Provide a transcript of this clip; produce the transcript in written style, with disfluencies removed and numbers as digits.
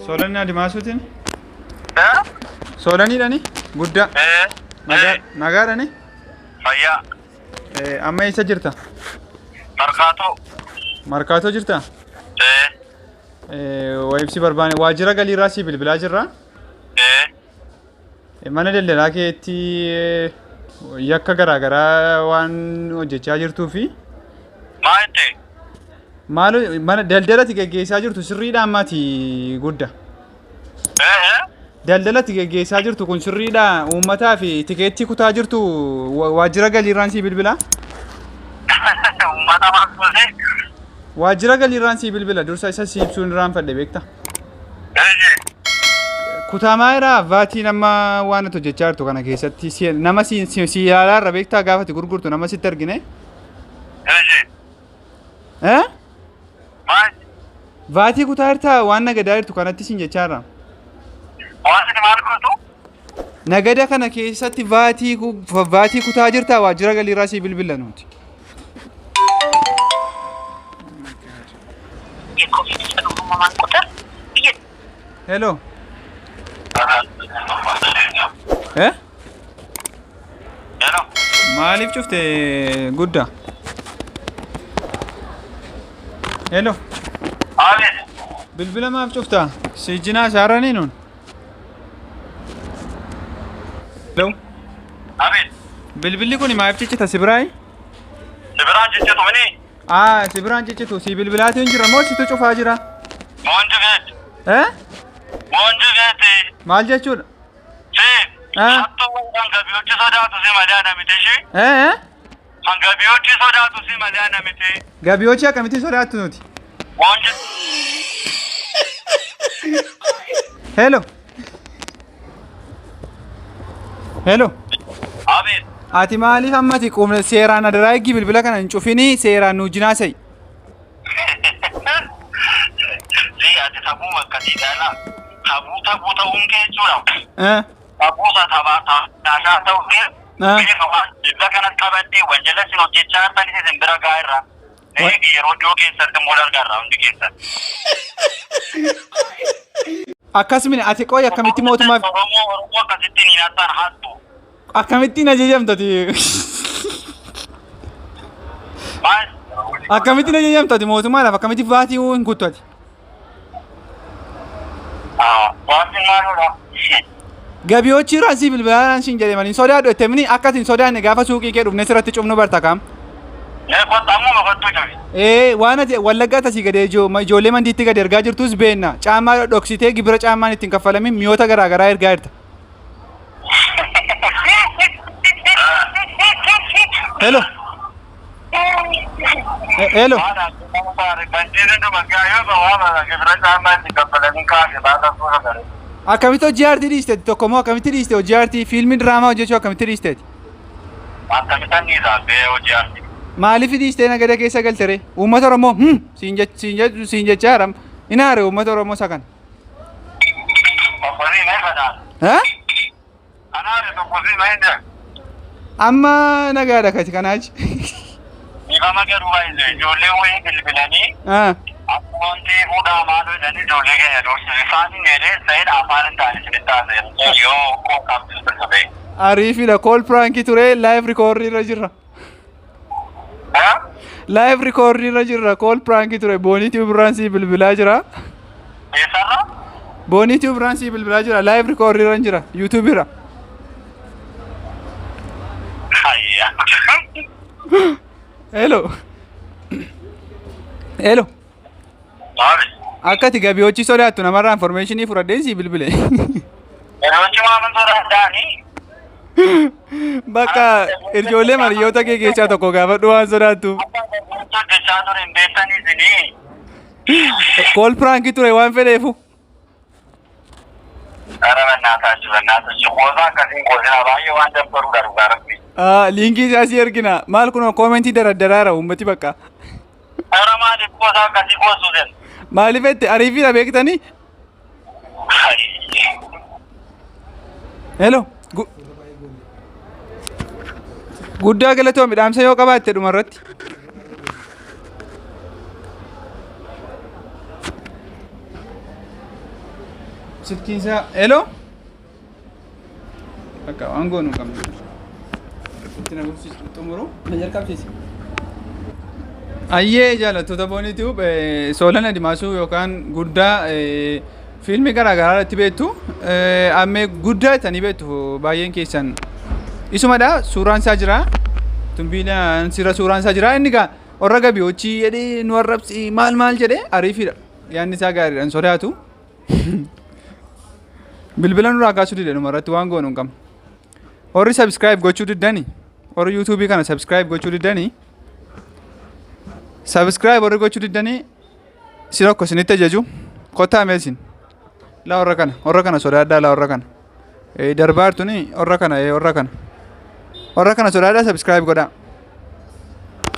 Soolanii Adimaasuutiin? Soolaniidhani? Guddaa. Nagaadhani? Fayyaa. Amma eessa jirta? Markaatoo. Markaatoo jirta? Ibsi barbaane waajjira galiirraa sii bilbilaa jirra. Mana daldalaa keetti yakka garaagaraa waan hojjechaa jirtuu fi Maal itti? Maal mana daldalatti geggeessaa jirtu sirriidha ammaati gudda. Daldalatti geggeessaa jirtu kun sirriidha uummataa fi tikeettii kutaa jirtu waajjira galiirraan sii bilbila. Uummata maal gootee? Waajjira galiirraan sii bilbila dursa isa sii ibsuun irraanfadhe beekta. Kutaa maayiraa vaatiin amma waan ati hojjechaa jirtu kana keessatti nama si si ilaalaa irra beektaa gaafa ati gurgurtu nama sitti argine. Eh? Maal? Vaatii kutaa jirtaa waan nagadaa jirtu kanatti siin jechaa jirra. Waan ati maal gootu? Nagada kana keessatti vaatii kutaa jirtaa waajjira galiirraa sii bilbila nuti. የኮቪድ ጽኑ ህሙማን ቁጥር እየ Hello. Eh? Hello. Maaliif cufte guddaa? Hello. Abeet. Bilbila maaf cufta? Si jinaa isaarranii nuun? Hello. Abeet. Bilbilli kun maaf ciccita si biraayi? Si biraan ciccitu mini? Aa si biraan ciccitu si bilbilaatiin jira moo situ cufaa jira? Moonji feeti. Eh? Moonji feeti. Maal jechuudha? Si. Ah. Hattuu hangabiyochi sodaatu si malee ana miti ishee. Eh? Eh? Hangabiyochi sodaatu si malee ana miti. Gabiyoochi akkamitti sodaattu nuti? Moonji. Hello. Hello. Abeet. Ati maaliif ammati qubna seeraan adaraa eeggi bilbila kana hin cufinii seeraan nu wajjin haasa'i. Si ati tabuu akkasii jaalaa. Tabuu tabuu ta'uun kee jechuudha. Eh? Tabuu isa tabaa taashaa ta'uu kee. Ah. Beeka waan bilbila kanas qabadhee wanjala isin hojjechaa jirtanis isin bira gahaa irra. Eegi yeroo dhiyoo keessatti immoo dargaarra hundi keessan. Akkasumini ati qoy akkamitti mootummaaf Oromoo Oromoo akkasittiin hin hattaan hattu. akkamittiin ajajamta ati? Maal? Akkamittiin ajajamta ati mootummaadhaaf akkamitti vaatii hin kuttu ati? Waatiin maaludha? Gabiyoochi irraan si bilbilaan siin jedhe malee hin sodaadhu jettee mini akka ati hin sodaanne gaafa suuqii kee dhufnee sirratti cufnu barta kaam. Mee kottu ammuma kottu cufi. Ee waan ati wallaggaa tasii gadi ijoollee mandiitti gadi ergaa jirtus beenna. Caammaa dhoksitee gibira caammaan ittiin kaffalamin mi'oota garaa garaa ergaa jirta. Hello. Hello. Akkamitti hojii aartii dhiisteeti tokko immoo akkamitti dhiiste hojii aartii fiilmii diraamaa hojjechuu akkamitti dhiisteeti? Akkamittan dhiisaa bee hojii aartii? Maaliif dhiistee nagada keessa galte ree? Uummata Oromoo siin jech siin jedhu siin jechaa jira. Hin aare uummata Oromoo isa kana. Tokkosii mee fadhaan? Eh? Anaare tokkosii mee hin jedhu? Amma nagaadha kati kanaa achi. Dhiifama garuu baay'ee ijoollee wayii bilbilanii Ah. wanti fuudhaa maaloo jedhanii ijoollee keenya doorsisu. Isaan hin jedhee sa'id afaan hin taane isinitti haasa'e yoo koo qabdu ta'e. Ariifidha call prank ture live record irra jirra. Live record irra jirra call prank ture Boonii Birraan sii bilbilaa jira. Eessarra? Boonii Birraan sii bilbilaa jira live record irra jira YouTube irra. Hayya. Hello. Hello. Maali? Akka ati gabiyoochi sodaattu namarraa informationii fudhadheen sii bilbile. Yeroochi maalan sodaadhaanii? Bakka ijoollee mariyyoota kee keessaa tokko gaafadhu waan sodaattuuf. Akka hojjechaa ture hin beektanii isinii. Call prank ture waan fedheefu. ኧረ በእናታችሁ በእናታችሁ ቆዛ akkasiin qoosina baay'ee waan dabbaruudha dhugaa rabbi. Liinkii isaa si ergina. Maal kun koomentii daraddaraara uummati bakka. ኧረ maaliif qoosaa akkasii qoosuu jedhu? Maaliif jette ariifiidha beektanii? Hello. Guddaa galatoomi dhaamsa yoo qabaatte dhumarratti. Silkiin isaa hello. Bakka waan goonu hin qabnu. Itti na gursiisu xumuru na jalqabsiisi. Ayyee, jaallattoota Booniitiif, Soolan Adimaasuu yookaan guddaa fiilmii garaa garaa irratti beektu, ammee guddaa jettanii beektu baay'een keessan. Isumadha, suuraan isaa jira. Tumbiilaan sira suuraan isaa jira. Inni gaa warra gabiyochii jedhee nu arrabsi, maal maal jedhee ariifidha. Yaadni isaa gaariidha, hin sodaatu. Bilbila nurraa kaasuu dide, dhuma irratti waan goonu hin qabnu. Warri subscribe gochuu diddani, warri YouTubeii kana subscribe gochuu diddani, subscribe warri gochuu diddanii, si tokko isinitti ajaju kottaa meesin. Laa, warra kana, warra kana sodaadhaa, laa, warra kana. Darbaartuni warra kana, warra kana. Warra kana sodaadhaa, subscribe godhaa.